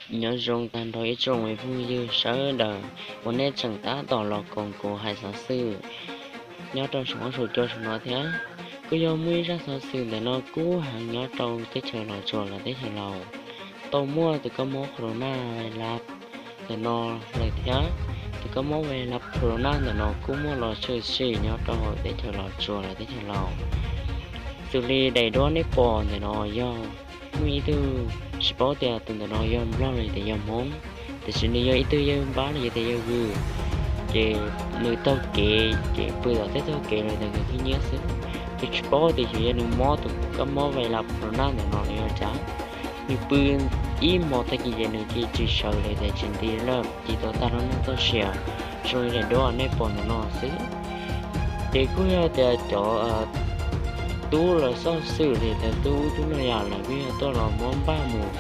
Nyob zoo tag nrho ib tsoom phooj ywg sawv daws uas nej tseem tab tom los koom kuv hais xov xwm nyob rau saum huab saum cua saum no thiab. Kuj yog muaj ib zaj xov xwm ntawm no kub heev nyob rau teb chaws Los Tsuas los teb chaws Laus, tau muaj tus kab mob corona virus ntawm no lawm thiab. Tus kab mob virus corona ntawm no kuj muaj los tshwm sim nyob rau hauv teb chaws Los Tsuas los teb chaws Laus. Xws li daim duab nej pom ntawm no yog muaj ib tug, tsis paub tias tus ntawm no yog Nplog los tias yog Hmoob, tiam sis nws yog ib tug yawg npab los yog tias yawg vwm, ces nws taug kev ces pw tom tej txoj kev los tias nws tub nyiab xwb. Ces tsis paub tias xyov yog nws mob tus kab mob virus corona ntawm no los yog cas, nws pw ib hmos tag kis ces nws cia li tsis sawv li, ces tsis nti lawm, cia li tau tag lub neej txoj sia zoo li daim duab nej pom ntawm no xwb. Ces kuj yog tias cov tub los xov xwm li tias tub ub tub no yam lawv kuj yog tuaj los muab npaj mus,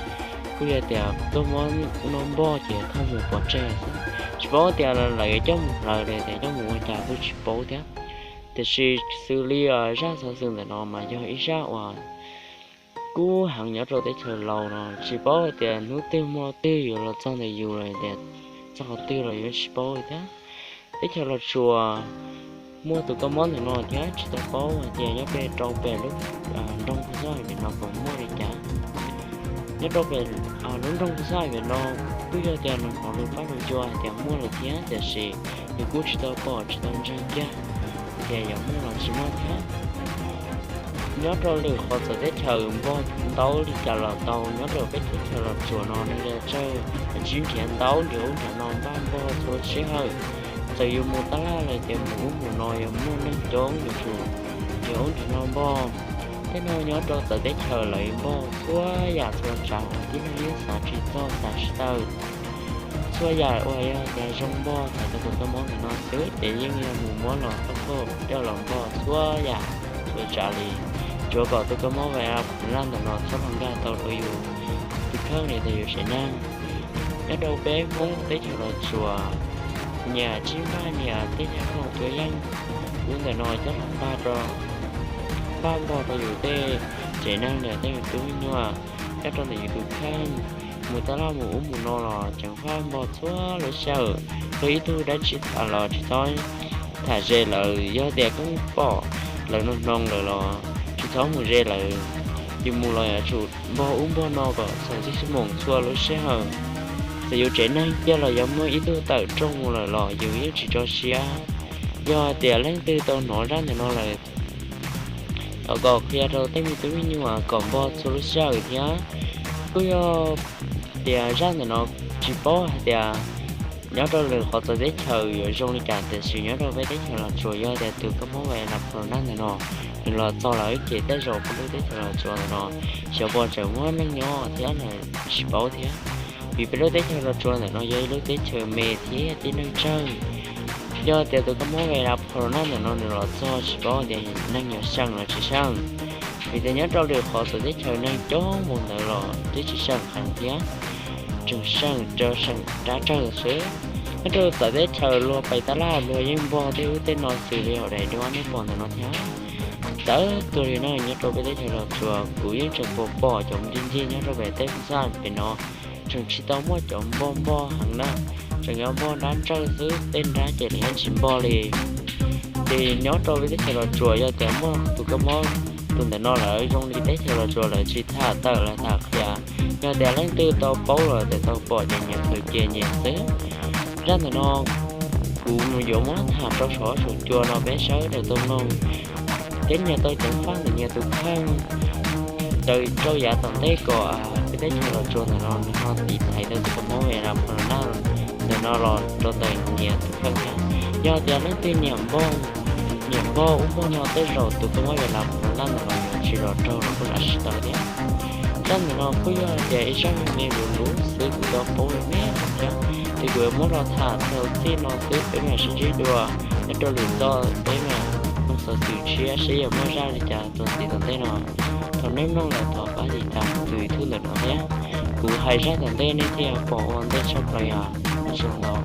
kuj yog tias tuaj muab noj npog ces thauj mus pov tseg xwb. Tsis paub tias lawv yuav coj mus hlawv li tias coj mus ua cas kuj tsis paub thiab. Tiam sis xws li zaj xov xwm ntawm no mas yog ib zaj uas kub heev nyob rau teb chaws Laus no, tsis paub hais tias hnub twg hmo twg yuav los txog ntawm yus los tias txog qhov twg los yuav tsis paub li thiab. Teb chaws Los Tsuas muaj tus kab mob ntawm no thiab tsis tau paub hais tias nyob pem rau pem lub nroog Phu Xab Hais pem no puas muaj li cas. Nyob rau pem lub nroog Phu Xab Hais pem no kuj yog tias nws hnov lus pab lus cua hais tias muaj lawm thiab, tiam sis nws kuj tsis tau pom tsis tau ntseeg kiag tias yuav muaj los tsis muaj thiab. Nyob rau lwm qhov txawv teb chaws npog ntaub li cas los tau, nyob rau peb teb chaws Los Tsuas no neeg tsawg tsawg tsis nrhiav ntaub nrhiav ub nrhiav no npaj npog txhua lub sij hawm. Txawm yus mus tab laj los tias mus ub mus no yuav muaj neeg coob yuav tsum nrhiav ub nrhiav no npog. Tej no nyob rau txawv teb chaws lawv npog txhua yam txhua tsav uas tib neeg yeej xav tsis txog xav tsis tawm. Txhua yam uas yog tias zoo npog thaum tus kab mob ntawm no xwb ces yeej yog mus muab los txoj koj coj los npog txhua yam txhua tsav li, tsuav kom tus kab mob virus corona ntawm no txhob los nkag tau rau yus tus kheej li tias yus tsev neeg. Nyob rau peb Hmoob teb chaws Los Tsuas, nyias tsis npaj nyias tej yam khoom cua yeej, lub ntawm no coj los npaj rau, npaj npog rau yus tej tsev neeg li tej me tub me nyuam nyob rau ntawm yus tus kheej, mus tab laj mus ub mus no los tseem faj npog txhua lub sij hawm. Yog ib tug dab tsi tham los tsis txhob tham ze lawv, yog tias koj pom lawv noo hnoos lawm los tsis txhob mus ze lawv. Yus mus los yuav tsum npog ub npog no kom txhaum txij moos txhua lub sij hawm. Txawm yus tsev neeg kiag los yog muaj ib tug tawm rooj mus lawm los yus yeej tsis tso siab. Yog tias leej twg tau hnov zaj ntawm no lawm, thov kom qhia rau tej me tub me nyuam kom npog txhua lub sij hawm thiab. Kuj yog tias zaj ntawm no tsis paub hais tias nyob rau lwm qhov txawv teb chaws yuav zoo li cas, tiam sis nyob rau peb teb chaws Los Tsuas yog tias tus kab mob virus corona ntawm no nws los txog lawm ces tej zaum peb lub teb chaws Los Tsuas ntawm no xyov puas tseem muaj neeg nyob thiab los tsis paub thiab. Vim peb lub teb chaws Los Tsuas ntawm no yog ib lub teb chaws me thiab tib neeg tsawg. Yog tias tus kab mob virus corona ntawm no nws los txog tsis paub tias neeg yuav seem los tsis seem, vim tias nyob rau lwm qhov txawv teb chaws neeg coob npaum ntawd los twb tsis seem heev thiab, tseem seem rau seem dab tsawg xwb. Nyob rau txawv teb chaws luag pais tab laj luag yeej npog tej ub tej no xws li hauv daim duab nej pom ntawm no thiab. Txawv tuag li no nyob rau peb teb chaws Los Tsuas kuv yeej tseem pom pom cov ncig ncig nyob rau pem tej xaj pem no tseem tsis tau muaj cov npog npog heev na, tseem yuav npog dab tsawg xwb, tej nrab ces lawv yeej tsis npog li. Ces nyob rau peb teb chaws Los Tsuas yog tias muaj tus kab mob tus ntawm no lawm zoo li teb chaws Los Tsuas lawv tsis tham tawm lawv tham qhia, yog tias leej twg tau paub los tias tau pom ces nyias khaws cia nyias xwb. Zaj ntawm no kuv yuav muab tham rau saum huab saum cua no peb sawv daws tau mloog thiab nyias tau ceev faj ntawm nyias tus kheej raws rau yav tom ntej kom peb teb chaws Los Tsuas ntawm no nws ho tiv thaiv tau tus kab mob virus corona ntawm no los rau ntawm nyias tus kheej thiab. Yog tias leej twg nyiam npog, nyiam npog ub npog no tej zaum tus kab mob virus corona ntawm no yuav tsis los raug los kuj lam sis tau thiab. Zaj ntawm no kuj yog tias ib zaj me me luv luv xwb kuv tau paub me me thiab, ces kuv yuav muab los tham txog txij no xwb, peb mam sib ntsib dua nyob rau lwm txoj, peb mam mloog xov xwm tshiab seb yuav muaj zaj li cas txuas ntxiv tom ntej no. Thaum nej mloog lawm thov pab tiv tas tus YouTube ntawm no thiab, kuv hais zaj tom ntej nej thiaj pom ua ntej tshaj plaws os. Ua tsaug ntau.